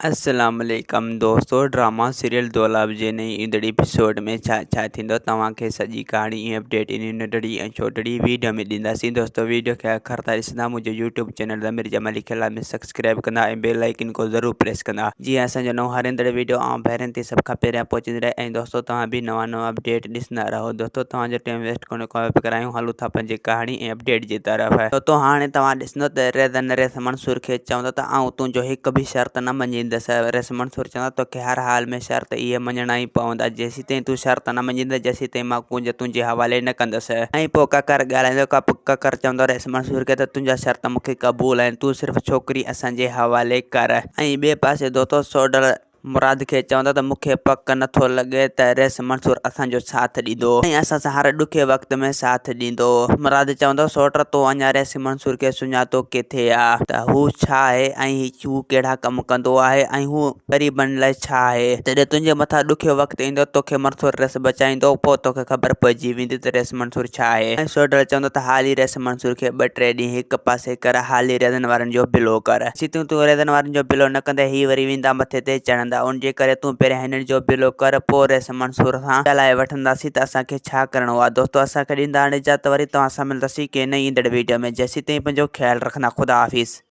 السلام عليڪم دوستو ڊراما سيريل دولاب جي نئين ايندڙ ايپيسوڊ ۾ ڇا ڇا ٿيندو توهان کي سڄي ڪهاڻي ۽ اپڊيٽ انهي ننڍڙي ۽ ڇوٽڙي ويڊيو ۾ ڏينداسين دوستو ويڊيو کي آخر تائين ڏسندا منهنجو يوٽيوب چينل ضمير جمالي کي لازمي سبسڪرائب ڪندا ۽ بيل آئيڪن کي ضرور پريس ڪندا جيئن اسان جو نئون هر ايندڙ ويڊيو عام ڀائرن تي سڀ کان پهريان پهچندي رهي ۽ دوستو توهان به نوان نوان اپڊيٽ ڏسندا رهو دوستو توهان جو ٽائيم ويسٽ ڪونه ڪرايون هلون ٿا پنهنجي ڪهاڻي ۽ اپڊيٽ جي طرف. دوستو هاڻي توهان ڏسندو ته ريزن ريس منصور کي چوندو ته آئون تنهنجو هڪ به شرط نه مڃيندس. ريس منصور چوندو توکي هر حال ۾ شرط اهي مڃڻا ئي پوندا. جيسيتائين تون شرط نه مڃيندين جيسيتائين مان ڪونج تنهنجي حوالي نه ڪندس. ۽ پوء ڪڪر ڳالهائيندو ڪڪر چوندو ريس منصور کي ته تنهنجا شرط مون کي قبول آهن تون صرف ڇوڪري اسان جي حوالي ڪر. ۽ ٻئي پاسي دوستو سوڍل مراد کي چوندو ته مون کي پڪ نه ٿو لڳي ته رئيس منصور اسان جو ساٿ ڏيندو ۽ اسان سان هر ڏکي وقت ۾ ساٿ ڏيندو. مراد چوندو سوٽ تو اڃا رئيس منصور کي سڃاتو ڪٿي آ ته هو ڇا آهي ۽ هو ڪهڙا ڪم ڪندو آهي ۽ هو غريبن لاء ڇا آهي. جڏهن تنهنجي مٿان ڏکيو وقت ايندو توکي منصور رئيس بچائيندو پوء توکي خبر پئجي ويندي ته رئيس منصور ڇا آهي. ۽ سوڍل چوندو ته حالي رئيس منصور کي ٻه ٽي ڏينهن هڪ پاسي ڪر حالي ريزن وارن جو بلو ڪر. جيسين تون ريزن وارن جو بلو نه ڪندين هي وري ويندا مٿي تي چڙهندا ان جي ڪري تون پهريان هنن جو بلو ڪر پوء رئيس منصور سان ڳالهائي وٺنداسين ته اسان کي ڇا ڪرڻو آ دوستو اسان کي ڏيندا هاڻي اجازت وري توهان سان ملنداسين ڪنهن نئين ايندڙ ويڊيو ۾ جيسين تائين پنهنجو خيال رکندا خدا حافظ.